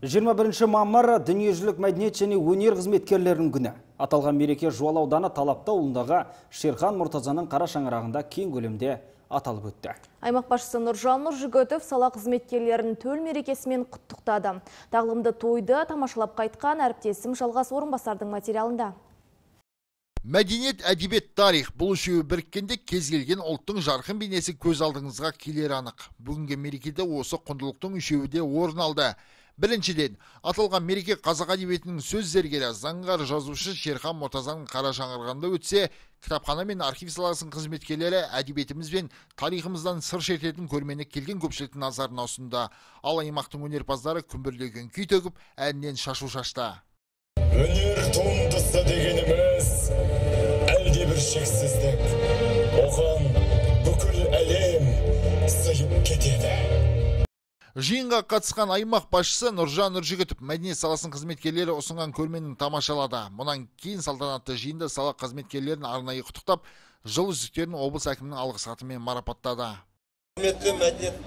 21 мамыр дүниежүзілік мәдениет және өнер қызметкерлерінің күні. Аталған мереке Жуалы ауданы Талапты ауылындағы Шерхан Мұртазаның қара шаңырағында кең көлемде аталып өтті. Аймақ басшысы Нұржан Нұржігітов сала қызметкерлерін төл мерекесімен құттықтады. Тағлымды тойды тамашалап қайтқан әріптесім Жалғас Орынбасардың материалында. Мәдениет, әдебиет, тарих бұл үшеуі біріккенде кез келген ұлттың жарқын бейнесі көз алдыңызға келері анық. Бүгінгі мерекеде осы құндылықтың үшеуі де орын алды. Біріншіден, аталған мереке қазақ әдебиетінің сөз зергері, заңғар жазушы Шерхан Мұртазаның қара шаңырағында өтсе, кітапхана мен архив саласының қызметкерлері әдебиетіміз бен тарихымыздан сыр шертетін көрмені келген көпшіліктің назарына ұсынды. Ал аймақтың өнерпаздары күмбірлеген күй төгіп, әннен шашу шашты. Өнер туындысы дегеніміз әлдебір шексіздік. Оған бүкіл әлем сыйып кетеді. Жиынға қатысқан аймақ басшысы Нұржан Нұржігітов мәдениет саласының қызметкерлері ұсынған көрмені тамашалады. Мұнан кейін салтанатты жиында сала қызметкерлерін арнайы құттықтап, жыл үздіктерін облыс әкімінің алғыс хатымен марапаттады. Құрметті мәдениет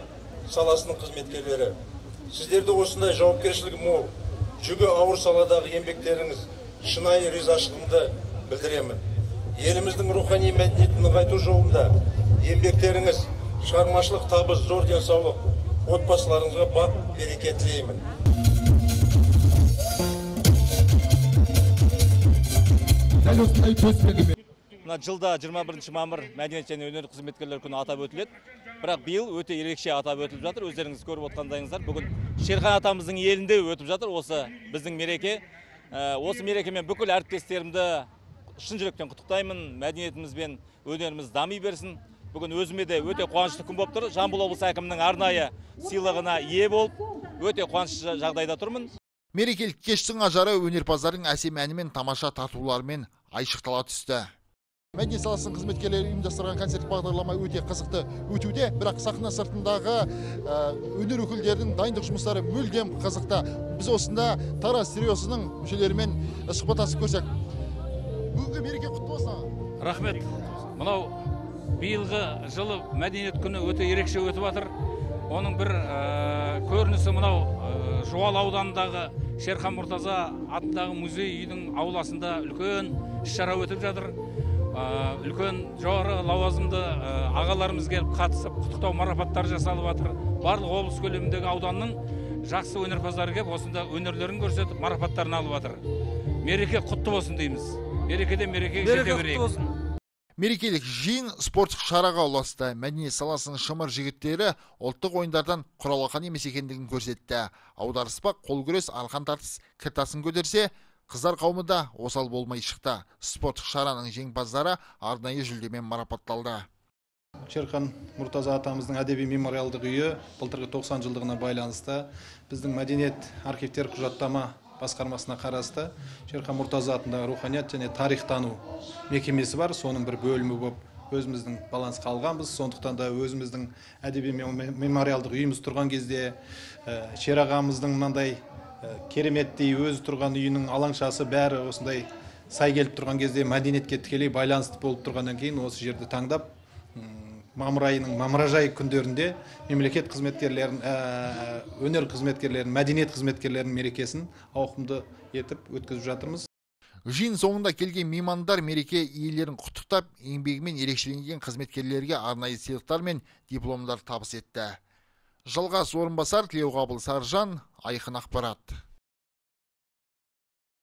саласының қызметкерлері, сіздерді осындай жауапкершілігі мол, жүгі ауыр саладағы еңбектеріңіз шынайы ризашылығымды білдіремін. Еліміздің рухани мәдениетін нығайту жолында еңбектеріңіз, шығармашылық табыс, зор денсаулық, отбасыларыңызға бақ береке тілеймін. Мына жылда 21 мамыр мәдениет және өнер қызметкерлері күні атап өтіледі. Бірақ биыл өте ерекше атап өтіліп жатыр. Өздеріңіз көріп отқандайыңыздар, бүгін Шерхан атамыздың елінде өтіп жатыр осы біздің мереке. Осы мерекемен бүкіл әріптестерімді шын жүректен құттықтаймын. Мәдениетіміз бен өнеріміз дами берсін. Бүгін өзіме де өте қуанышты күн болып тұр. Жамбыл облысы әкімінің арнайы сыйлығына ие болып, өте қуанышты жағдайда тұрмын. Мерекелік кештің ажары өнерпаздардың әсем әнімен, тамаша тартуларымен айшықтала түсті. Мәдениет саласының қызметкерлері ұйымдастырған концерттік бағдарлама өте қызықты өтуде, бірақ сахна сыртындағы өнер өкілдерінің дайындық жұмыстары мүлдем қызықты. Біз осында Тараз триосының мүшелерімен сұхбаттасып көрсек. Бүгінгі мереке құтты болсын. Рахмет. Мынау биылғы жылы мәдениет күні өте ерекше өтіп жатыр. Оның бір көрінісі мынау Жуалы ауданындағы Шерхан Мұртаза атындағы музей үйдің ауласында үлкен іс-шара өтіп жатыр. Үлкен жоғары лауазымды ағаларымыз келіп қатысып, құттықтау марапаттар жасалып жатыр. Барлық облыс көлеміндегі ауданның жақсы өнерпаздары келіп, осында өнерлерін көрсетіп, марапаттарын алып жатыр. Мереке құтты болсын дейміз. Мерекеден мерекеге жете берейік. Мерекелік жиын спорттық шараға ұласты. Мәдениет саласының шымыр жігіттері ұлттық ойындардан құралақан емес екендігін көрсетті. Аударыспақ, қол күрес, арқан тартыс, кір тасын көтерсе, қыздар қауымы да осал болмай шықты. Спорттық шараның жеңімпаздары арнайы жүлдемен марапатталды. Шерхан Мұртаза атамыздың әдеби мемориалдық үйі былтырғы 90 жылдығына байланысты біздің мәдениет архивтер құжаттама басқармасына қарасты Шерхан Мұртаза атындағы руханият және тарихтану мекемесі бар. Соның бір бөлімі болып өзіміздің балансқа алғанбыз. Сондықтан да өзіміздің әдеби мемориалдық үйіміз тұрған кезде Шер ағамыздың мынандай кереметтей өзі тұрған үйінің алаңшасы бәрі осындай сай келіп тұрған кезде мәдениетке тікелей байланысты болып тұрғаннан кейін осы жерді таңдап мамыр айының мамыражай күндерінде мемлекет қызметкерлерін, өнер қызметкерлерін, мәдениет қызметкерлерінің мерекесін ауқымды етіп өткізіп жатырмыз. Жиын соңында келген меймандар мереке иелерін құттықтап, еңбегімен ерекшеленген қызметкерлерге арнайы сыйлықтар мен дипломдар табыс етті. Жалғас Орынбасар, Тілеуқабыл Саржан, Айқын ақпарат.